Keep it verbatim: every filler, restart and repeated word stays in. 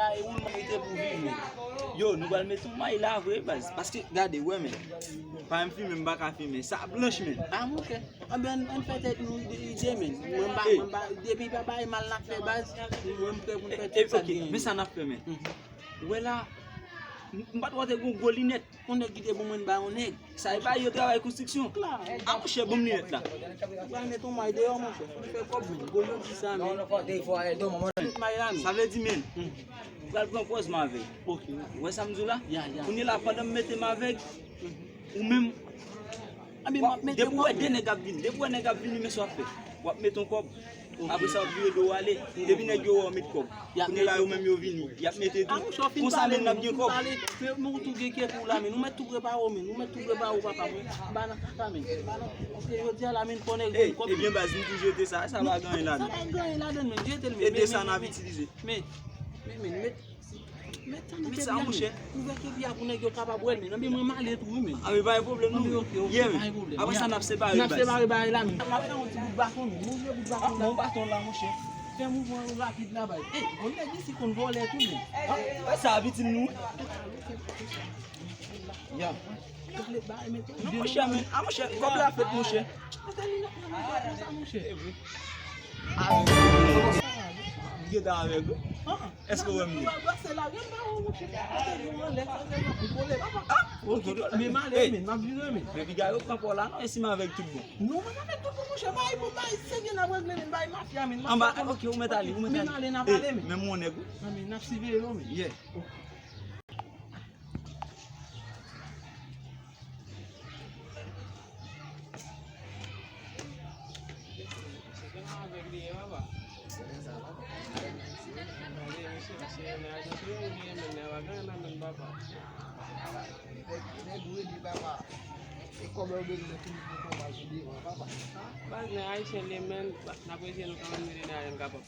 Ay, ou mete pou viv, men. Yo, nou pral mete yon may la vre, baz. Paske, gade, wè, men. Pa m fimen, m pa ka fimen. Sa blanch, men. Ah, monchè. Anben, ann, ann fè tèt nou ide, ide, men. Mwen, m pa, mwen, m pa, depi pa bay mal n ap fè, baz. Mwen, m prè pou n fè tout sa k genyen. Men sa n ap fè, men. Ou wè la, m, m pa t wè te gon gwo linèt. Yon nèg ki te bon mwen ba yon nèg. Sa e bay yo travay konstriksyon. Kla. A monchè, bon m linèt la. Ou pral met yon may deyò, monchè. Pou fè kòb, men. Gwo jodi sa, men. Tout may la, men. Sa vle di, men. Ou pral pran pòz m avèk. Ok. Ou wè sa m di w la? Ya, ya. Kounye la, pandan m mete m avèk, ou menm, depi w wè de nèg ap vini, depi w wè nèg ap vini, men sa w ap fè. W ap met yon kòb. Apre sa, w ap vire do w ale. Depi nèg yo wè w met kòb. Kounye la, yo menm yo vini. Y ap mete tou. Konsa menm n ap gen kòb. Men ou tou gen kè pou la, men. Ou mèt tou prepare w, men. Ou mèt tou prepare w, papa. Mwen, m pa nan kaka, men. M pa nan, paske jodi a la, men, fò nèg jwenn kòb. Ebyen, baz, m toujou te sa. Sa pa gen anyen ladan. Sa pa gen anyen ladan, men. Jete l, men. E de sa n ap itilize. Men, men, men, met. Met sa nan kepi a, men. Ouvè kepi a pou nèg yo kapab wè l, men. Anben, mwen, m ale tou, wi, men. A, men pa gen pwoblèm, non. Anben, ok, ok, pa gen pwoblèm. Apre sa, n ap separe, baz. N ap separe bagay la, men. M ap fè yon ti bout baton, men. Ouvè bout baton la. Bon, baton la, monchè. Fè mouvman yo rapid la, baz. Ey, bon, nèg isi konn vòlè tou, men. A, sa, viktim nou. Ya. Non, monchè, men. A, monchè, kòb la fèt, monchè. Li gentan avèg ou? Èske w wè m ye? Men m ale, men, m ap vire, men. Men piga yo pran pa w la, non, e si m avèg tout bon? Non, mwen avèg tout bon, monchè, bay pou bay, se byen n ap regle, men, bay mafya, men. Anba, ok, ou mèt ale, ou mèt ale. Men m ale, n ap ale, men. Men m yon nèg, wi. Anben, n ap siveye yo, men. Yeah. Baz, nèg ayisyen li menm, n ap eseye nou kanmenm, nou te nan yon kapab.